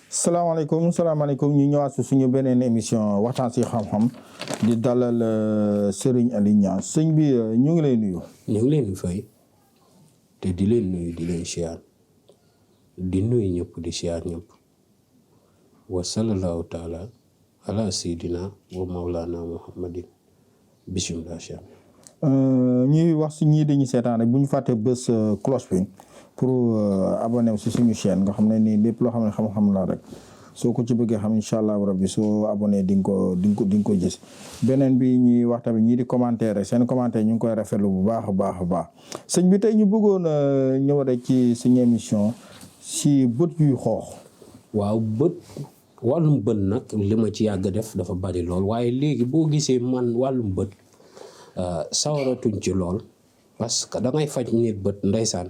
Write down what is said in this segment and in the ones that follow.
salaamaaleykum ñu ñëwaat si suñu beneen émission waxtaan si xam-xam di dalal Serigne Aly Niang sëñ bi ñu ngi lay nuyu. ñu ngi leen di fay te di leen nuyu di leen siyaar di nuyu ñëpp di siyaar ñëpp wa sallallahu taala ala sayyidina wa mawlana muhammadin bismillah. ñuy wax si ñii dañuy seetaan rek bu ñu fàttee bés cloche bi pour abonné wu si suñu chaîne nga xam ne nii lépp loo xam ne xam-xam la rek soo ko ci bëggee xam incha allah rabbi soo abonné di nga ko gis. beneen bi ñuy wax tamit ñii di commentaire rek seen commentaire ñu ngi koy rafetlu bu baax a baax sëñ bi tey ñu bëggoon ñëw rek ci suñu émission si bët yuy xoox. waaw wàllum bët nag li ma ci yàgg def dafa bari lool waaye léegi boo gisee man wàllum bët sawaratuñ ci lool parce que dangay faj nit bët ndeysaan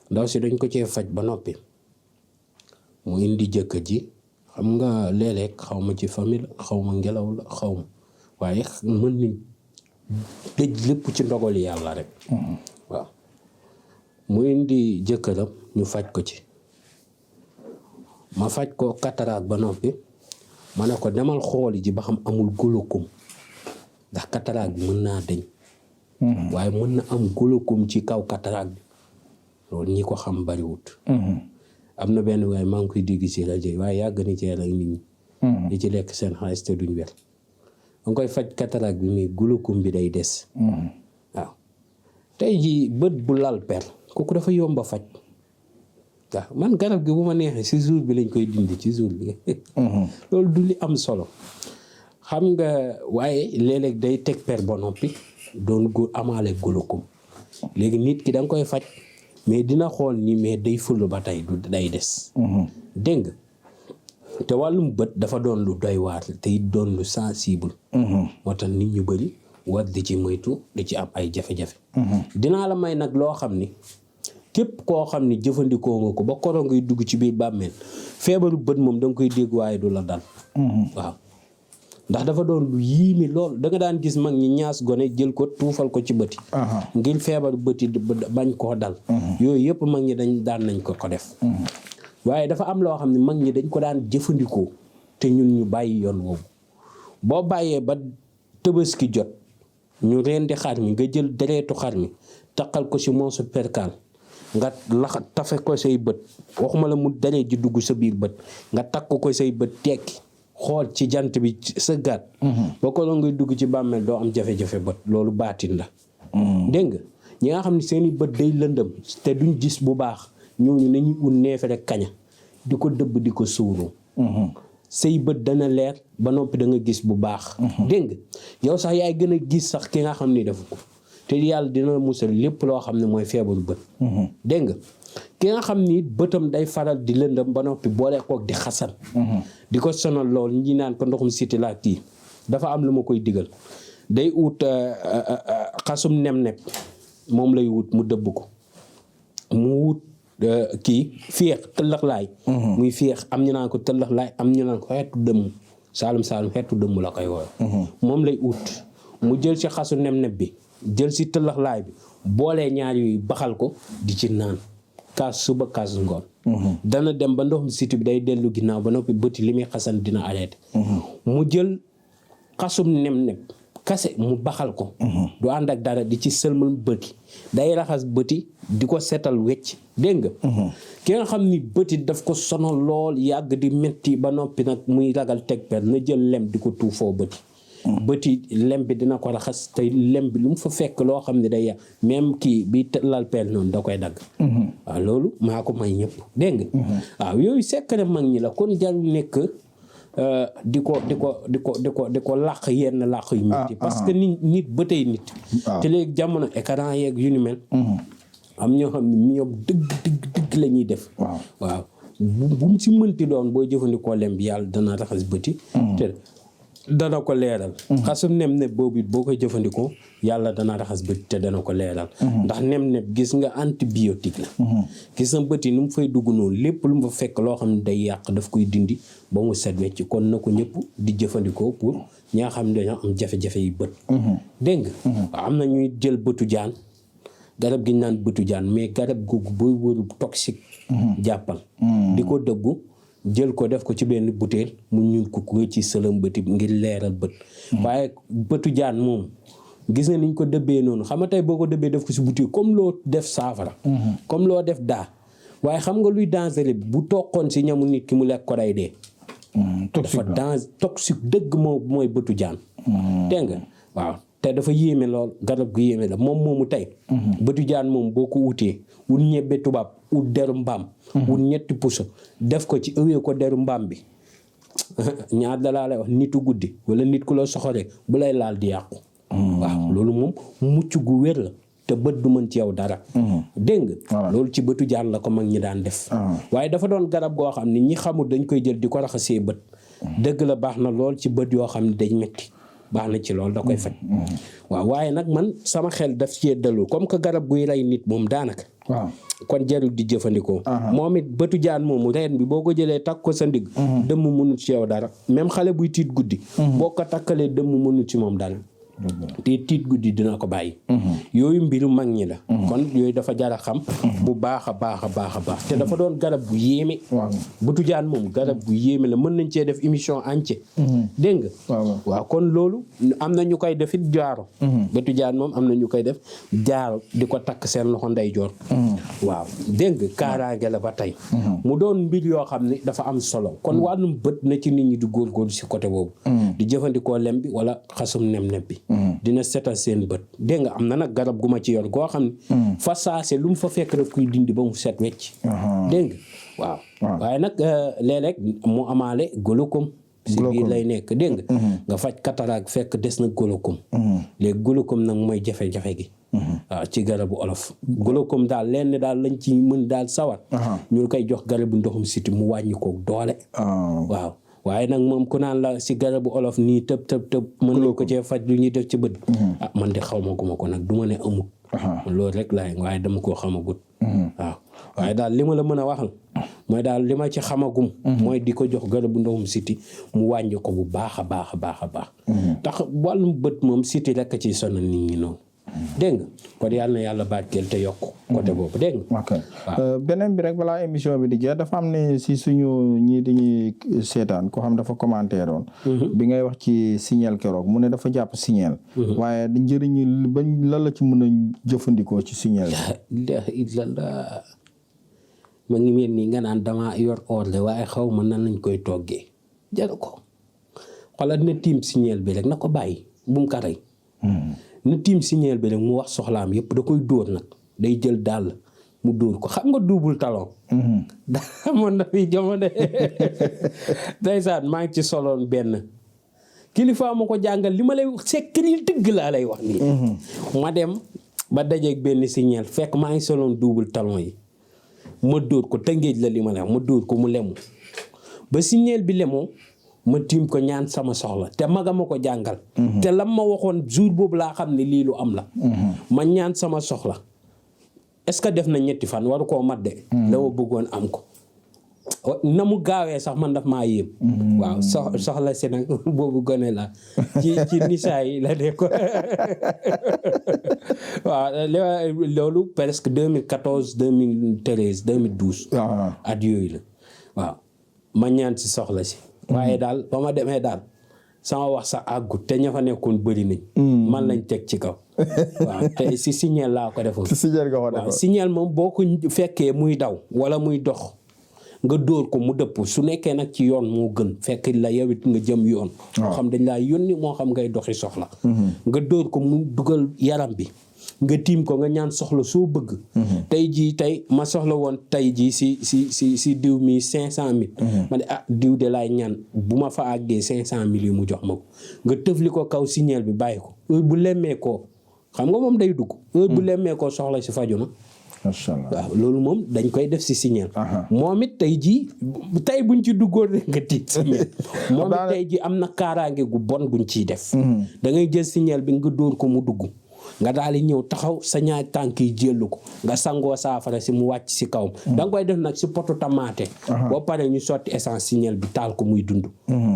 ndaw si dañ ko cee faj ba noppi mu indi jëkkër ji xam nga léeg-léeg xaw ma ci famille xaw ma ngelaw la xaw ma waaye mën nañ dëj lépp ci ndogali yàlla rek. waaw mu indi jëkkëram ñu faj ko ci ma faj ko cataracte ba noppi ma ne ko demal xooli ji ba xam amul glaucome ndax cataracte bi mën naa deñ waaye mën na am glaucome ci kaw cataracte bi loolu ñi ko xam bariwut. am na benn waaye maa ngi koy dégg ci rajo waaye yàgg na ci ak nit ñi. di ci lekk seen xaalis te duñ wér. da nga koy faj cataracte bi mais glaucome bi day des. waaw tey jii bët bu lal per kooku dafa yomba faj. waaw man garab gi bu ma neexee ci jour bi lañ koy dindi ci jour bi. loolu du li am solo. xam nga waaye léeg-léeg day teg per ba noppi doon amaale glaucome léegi nit ki da nga koy faj. mais dina xool ni mais day ful ba tey du day des. dégg nga te wàllum bët dafa doon lu doy waar te it doon lu sensible. moo tax nit ñu bëri war di ci moytu di ci am ay jafe-jafe. dinaa la may nag loo xam ni képp koo xam ni jëfandikoo nga ko ba koro ngay dugg ci biir bàmmeel feebaru bët moom da nga koy dégg waaye du la dal. waaw ndax dafa doon lu yiimi lool da nga daan gis mag ñi ñaas gone jël ko tuufal ko ci bëti ngir feebar bëti bañ koo dal. yooyu yëpp mag ñi daan nañ ko def. waaye dafa am loo xam ne mag ñi dañ ko daan jëfandikoo te ñun ñu bàyyi yoon woowu boo bàyyee ba Tabaski jot ñu rendi xar mi nga jël dereetu xar mi taqal ko ci moosu perkaal nga tafe ko say bët waxuma la mu deret ji dugg sa biir bët nga takk ko say bët tekki xool ci jant bi sa gaat boo ko doon ngay dugg ci bàmmeel doo am jafe-jafe bët loolu baatin la. dégg nga ñi nga xam ne seeni bët day lëndëm te duñ gis bu baax ñooñu nañuy ut neefere kaña di ko dëbb di ko suuru. say bët dana leer ba noppi da nga gis bu baax. dégg nga yow sax yaay gën a gis sax ki nga xam ni defu ko te yàlla dina la musal lépp loo xam ne mooy feebaru bët. dégg nga ki nga xam ni bëtam day faral di lëndëm ba noppi boole kook di xasan. di ko sonal lool ñi naan ko ndoxum siti laa kii dafa am lu ma koy digal day ut xasum nem-nepp moom lay wut mu dëbb ko mu wut kii féex tëllax laay. muy féex am ñu naan ko tëllax laay am ñu naan ko xeetu dëmm saalum xeetu dëmm la koy woowe moom lay ut mu jël ci xasu nem-nepp bi jël ci tëllax laay bi boolee ñaar yooyu baxal ko di ci naan kaas suba kaas ngoon. dana dem ba ndoxum siti bi day dellu ginnaaw ba noppi bëti li muy xasan dina arrêté. mu jël xasum nem-nepp kase mu baxal ko. du ànd ak dara di ci sëlmal bëti day raxas bëti di ko seetal wecc dégg nga. ki nga xam ni bëti daf ko sonal lool yàgg di metti ba noppi nag muy ragal teg per na jël lem di ko tuufoo bëti lem bi dina ko raxas te lem bi lu mu fa fekk loo xam ne day yàq même kii bi lal peel noonu da koy dagg. waaw loolu maa ko may ñëpp dégg nga. waaw yooyu secret mag ñi la kon jarul nekk di ko làq yenn làq yu métti parce que nit bëtay nit te léegi jamono écran yeeg yu ni mel am ñoo xam ne ñoom dëgg la ñuy def waaw bu mu si mënti doon booy jëfandikoo lem bi yàlla dana raxas bëti te dana ko leeral xasum nem-neb boobu it boo koy jëfandikoo yàlla dana raxas bëti te dana ko leeral ndax nem-neb gis nga antibiotique la gis nga bëti nu mu fay dugg noonu lépp lu mu fa fekk loo xam ne day yàq daf koy dindi ba mu set wecc kon na ko ñëpp di jëfandikoo pour ñi nga xam ne dañoo am jafe-jafe yi bët dégg nga waaw am na ñuy jël bëtu jaan garab gi ñu naan bëtu jaan mais garab googu booy wëru toxique jàppal di ko dëggu jël ko def ko ci benn butéel mu ñuul ko ci sëlëm bëti ngir leeral bët waaye bëtu jaan moom gis nga niñ ko dëbbee noonu xam nga tey boo ko dëbbee def ko si butéel comme loo def saafara comme loo def daa waaye xam nga luy dangereux bi bu toqoon si ñamu nit ki mu lekk ko day dee dafa toxique dëgg mooy bëtu jaan dégg nga waaw te dafa yéeme lool garab gu yéeme la moom moomu tey bëtu jaan moom boo ko wutee wut ñebbe tubaab ut deru mbaam wut ñetti puso def ko ci ëwee ko deru mbaam bi ñaar dalaa lay wax nitu guddi wala nit ku la soxoree bu lay laal di yàqu waaw loolu moom mucc gu wér la te bët du mën ci yow dara dégg nga loolu ci bëtu jaan la ko mag ñi daan def waaye dafa doon garab goo xam ne ñi xamul dañ koy jël di ko raxasee bët dëgg la baax na lool ci bët yoo xam ne dañ metti baax na ci loolu da koy faj waaw waaye nag man sama xel daf cee dalul comme que garab guy rey nit moom daanaka kon jarul di jëfandikoo moom it bëtu jaan moomu reen bi boo ko jëlee takk ko sa ndigg dëmm mënut ci yow dara même xale buy tiit guddi boo ko takkalee dëmm mënut ci moom dara te tiit guddi dina ko bàyyi yooyu mbiru mag ñi la kon yooyu dafa jar a xam bu baax a baax te dafa doon garab gu yéeme bëtu jaan moom garab gu yéeme la mën nañ cee def émission entière dégg nga waaw kon loolu am na ñu koy def it jaaro bëtu jaan moom am na ñu koy def jaaro di ko takk seen loxo ndeyjoor waaw dégg nga kaaraange la ba tey mu doon mbir yoo xam ne dafa am solo kon wàllum bët na ci nit ñi di góorgóorlu si côté boobu di jëfandikoo lem bi wala xasum nem-nem bi dina setal seen bët dégg nga am na nag garab gu ma ci yor goo xam ne fa saase lu mu fa fekk daf koy dindi ba mu set wecc dégg nga waaw waaye nag léeg-léeg mu amaale glaucome si biir lay nekk dégg nga faj cataracte fekk des na glaucome léegi glaucome nag mooy jafe-jafe gi waaw ci garabu olof glaucome daal lenn daal lañ ci mën daal sawar ñu koy jox garabu ndoxum siti mu wàññi ko doole waaw waaye nag moom ku naan la si garabu olof nii tëb mën na ko cee faj lu ñuy def ci bët man de xaw ma ko nag du ma ne amul loolu rek laay waaye dama koo xamagut waaw waaye daal li ma la mën a waxal mooy daal li ma ci xamagum mooy di ko jox garabu ndoxum siti mu wàññi ko bu baax a baax tax wàllum bët moom siti rek a ciy sonal nit ñi noonu dégg nga kon yàlla na yàlla barkeel te yokk côté boobu dégg nga beneen bi rek balaa émission bi di jeex dafa am ne si suñu ñii dañuy seetaan ko xam dafa commentaire woon bi ngay wax ci signal keroog mu ne dafa jàpp signal waaye njëriñu bañ lan la ci mën a jëfandikoo ci signal illallah ma ngi mel nii nga naan dama yor ordre waaye xaw ma nan lañ koy toggee jaru ko xoolal na tiim signal bi rek na ko bàyyi bu mu ko rey na tiim signal bi rek mu wax soxlaam yëpp da koy dóor nag day jël dàll mu dóor ko xam nga double talon da amoon na fi jamono ndeysaan maa ngi ci soloon benn kilifa ma ko jàngal li ma lay secret dëgg laa lay wax nii ma dem ba dajeeg benn signal fekk maa ngi soloon double talon yi ma dóor ko tëngéej la li ma lay wax ma dóor ko mu lemu ba signal bi lemoo ma tiim ko ñaan sama soxla te maga ma ko jàngal te lam ma waxoon jour boobu laa xam ne lii lu am la ma ñaan sama soxla est-ce que def na 3 fan waru koo mat de la ma bëggoon am ko na mu gaawee sax man daf maa yéem waaw soxla si nag boobu gone la ci nisaa yi la de ko waaw loolu presque 2014 2013 2012 at yooyu la waaw ma ñaan si soxla si waaye daal ba ma demee daal sama wax sa àggut te ña fa nekkoon bëri nañ man lañ teg ci kaw waaw te si signal laa ko defoon waaw signal moom boo ko fekkee muy daw wala muy dox nga dóor ko mu dëpp su nekkee nag ci yoon moo gën fekk la yow it nga jëm yoon moo xam dañ laa yónni moo xam ngay doxi soxla nga dóor ko mu dugal yaram bi nga tiim ko nga ñaan soxla soo bëgg. tey ma soxla woon tey jii si diw mi 500000. ma ne diw de laay ñaan bu ma fa àggee 500000 yi mu jox ma ko nga tëfli ko kaw signal bi bàyyi ko heure bu lemmee koo xam nga moom day dugg. heure bu lemmee koo soxla si faju na. macha allah waaw loolu moom dañ koy def si signal. moom it tey jii tey buñ ci duggoon rek nga tiit signal. moom it tey jii am na kaaraange gu bon guñ ciy def. da ngay jël signal bi nga dóor ko mu dugg. nga daal di ñëw taxaw sa ñaari tànk yi jëllu ko nga sangoo saafara si mu wàcc si kawam. da nga koy def nag si poto tamaate. boo paree ñu sotti essence signal bi taal ko muy dund.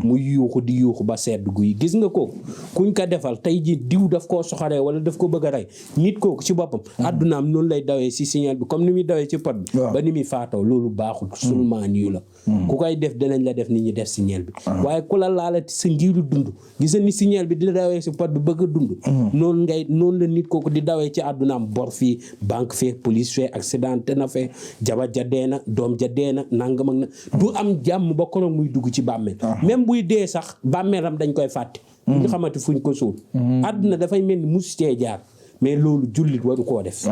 muy yuuxu di yuuxu ba sedd guy gis nga ko kuñ ko defal tey ji diw daf koo soxoree wala daf ko bëgg a rey nit kooku ci boppam. addunaam noonu lay dawee si signal bi comme ni muy dawee ci pot bi. ba ni muy faatoo loolu baaxul. seulement nii la. ku koy def dinañ la def ni ñi def signal bi. waaye ku la laalati sa ngiru dund gis ni signal bi di dawee si pot bi bëgg a dund. noonu la nit kooku di dawee ci àddunaam bor fii banque fee police fee accident na fee jabar ja dee na doom ja dee na nangam ak na du am jàmm ba kono muy dugg ci bàmmeel même buy dee sax bàmmeelam dañ koy fàtte ñu xamante fuñ ko suul àdduna dafay mel ni mus cee jaar mais loolu jullit waru koo def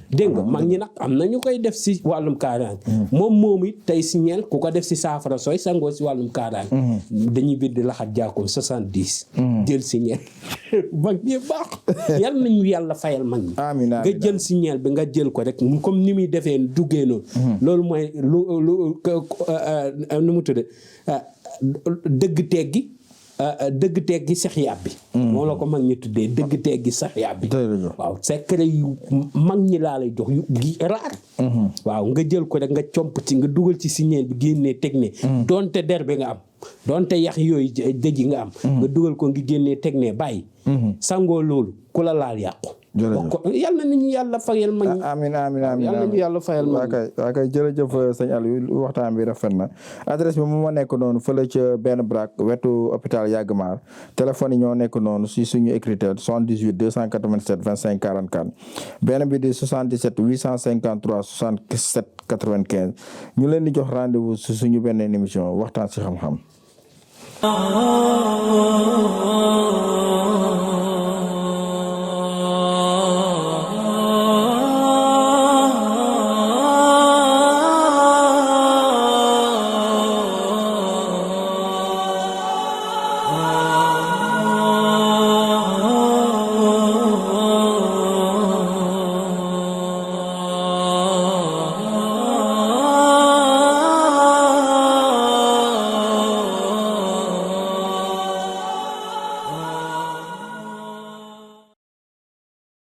dégg nga mag ñi nag am na ñu koy def si wàllum kaaraange moom it tey si ñeel ku ko def si saafara sooy sangoo si wàllum kaaraange dañuy bind laxat jaakoom 70 jël si ñeel mag ñi baax yal nañu yàlla fayal mag ñi nga jël si ñeel bi nga jël ko rek comme ni muy defee duggee noonu loolu mooy nu mu tudde dëgg teggi sax yàbbi moo la ko mag ñi tuddee dëgg teggi sax yàbbi waaw secret yu mag ñi laa lay jox yu raar waaw nga jël ko rek nga comp ci nga dugal ci signal bi génnee teg ne donte der bi nga am donte yax yooyu dëj nga am nga dugal ko ngi génnee teg ne bàyyi sangoo loolu ku la laal yàqu yal na ñu yàlla fayal mag ñi amiin yal na ñu yàlla fayal mag ñi waa kay jërëjëf sëñ Aliou waxtaan bi rafet na adresse bi moom moo nekk noonu fële ca benn braak wetu hôpital Yagmar téléphone yi ñoo nekk noonu si suñu écriteur 78 287 25 44 benn bi di 77 853 67 95 ñu leen di jox rendez-vous si suñu benn émission waxtaan si xam-xam